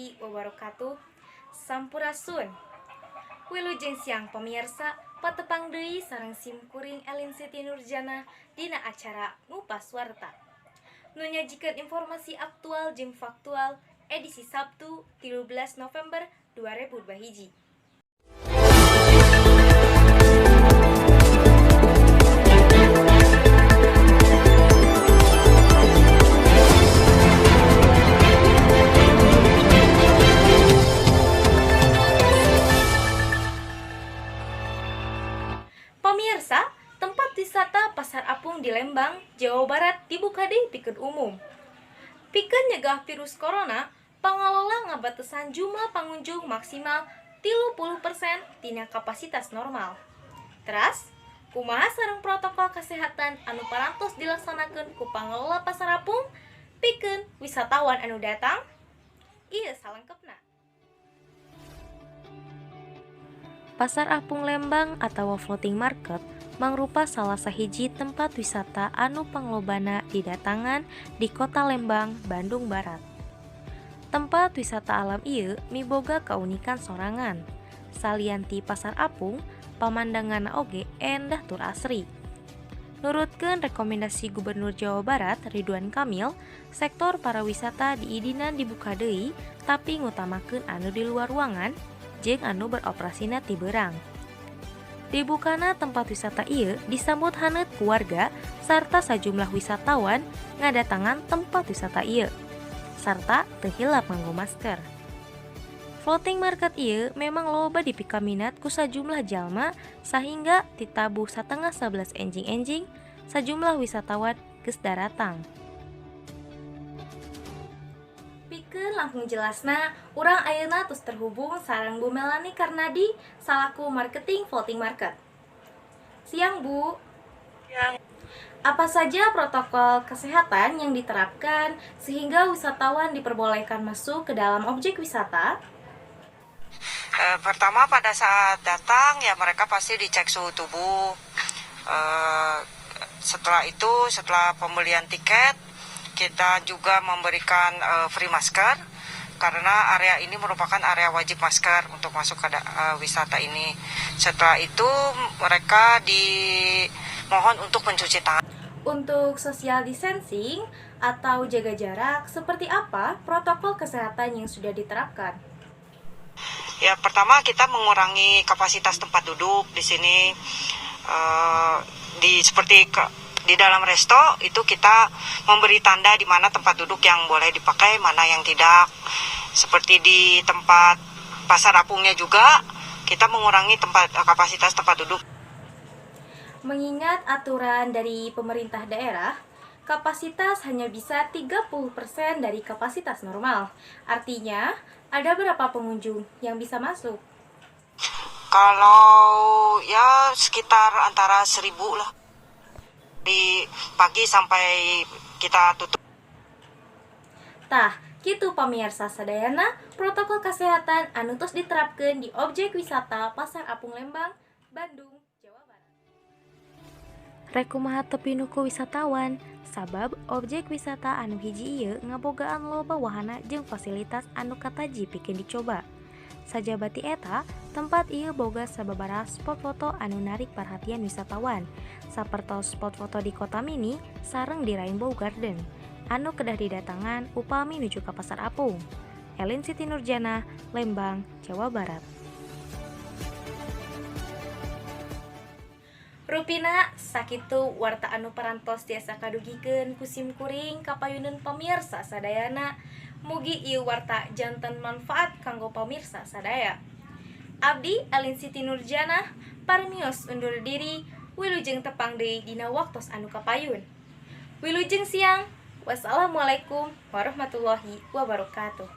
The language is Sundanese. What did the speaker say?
Warahmatullahi wabarakatuh. Sampurasun. Wilujeng siang pemirsa, patepang deui sareng sim kuring Elin Siti Nurjana dina acara Ngupas Warta. Nu nyajikeun informasi aktual jeung faktual edisi Sabtu 13 November 2021. Pemirsa, tempat wisata Pasar Apung di Lembang, Jawa Barat dibuka deui pikeun umum. Pikeun nyegah virus corona, pangalola ngabatesan jumlah pengunjung maksimal 30% tina kapasitas normal. Teras, kumaha sareng protokol kesehatan anu parantos dilaksanakeun ku pangelola Pasar Apung pikeun wisatawan anu datang? Ieu salengkepna. Pasar Apung Lembang atau floating market mangrupa salah sahiji tempat wisata anu panglobana didatangan di Kota Lembang, Bandung Barat. Tempat wisata alam ieu miboga keunikan sorangan. Salian ti Pasar Apung, pamandanganna oge endah tur asri. Nurutkeun rekomendasi Gubernur Jawa Barat Ridwan Kamil, sektor pariwisata diidinan dibuka deui tapi ngutamakeun anu di luar ruangan jeung anu beroperasina ti beurang. Dibukana tempat wisata ieu disambut haneut ku warga sarta sajumlah wisatawan ngadatangan tempat wisata ieu sarta teu hilap nganggo masker. Floating market ieu memang loba dipikaminat ku sajumlah jalma sahingga titabuh 10.30 enjing-enjing sajumlah wisatawan geus daratang. Pikeun langkung jelasna, urang ayeuna tos terhubung sareng Bu Melani Karnadi salaku marketing floating market. Siang, Bu. Siang. Apa saja protokol kesehatan yang diterapkan sehingga wisatawan diperbolehkan masuk ke dalam objek wisata? Pertama pada saat datang ya mereka pasti dicek suhu tubuh. Setelah itu, setelah pembelian tiket, kita juga memberikan free masker karena area ini merupakan area wajib masker untuk masuk ke wisata ini. Setelah itu mereka dimohon untuk mencuci tangan. Untuk social distancing atau jaga jarak, seperti apa protokol kesehatan yang sudah diterapkan? Ya, pertama kita mengurangi kapasitas tempat duduk di sini. Di seperti di dalam resto itu kita memberi tanda di mana tempat duduk yang boleh dipakai, mana yang tidak. Seperti di tempat Pasar Apungnya juga kita mengurangi kapasitas tempat duduk. Mengingat aturan dari pemerintah daerah, kapasitas hanya bisa 30% dari kapasitas normal. Artinya, ada berapa pengunjung yang bisa masuk? Kalau ya sekitar antara 1.000 lah. Di pagi sampai kita tutup. Tah, kitu pamirsa sadayana, protokol kesehatan anu tos diterapkeun di objek wisata Pasar Apung Lembang, Bandung, Jawa Barat. Rek kumaha teu pinuh ku wisatawan, sabab objek wisata anu hiji ieu ngabogaan loba wahana jeung fasilitas anu kataji pikeun dicoba. Sajaba ti eta, tempat ieu boga sababaraha spot foto anu narik perhatian wisatawan, sapertos spot foto di Kota Mini sareng di Rainbow Garden, anu kedah didatangan upami nuju ka Pasar Apung. Elin Siti Nurjana, Lembang, Jawa Barat. Rupina sakitu warta anu parantos tiasa kadugikeun ku sim kuring kapayuneun pamirsa sadayana. Mugi ieu warta janten manfaat kanggo pamirsa sadaya. Abdi Elin Siti Nurjana parmios undur diri, wilujeng tepang deui dina waktos anu kapayun. Wilujeng siang. Wassalamualaikum warahmatullahi wabarakatuh.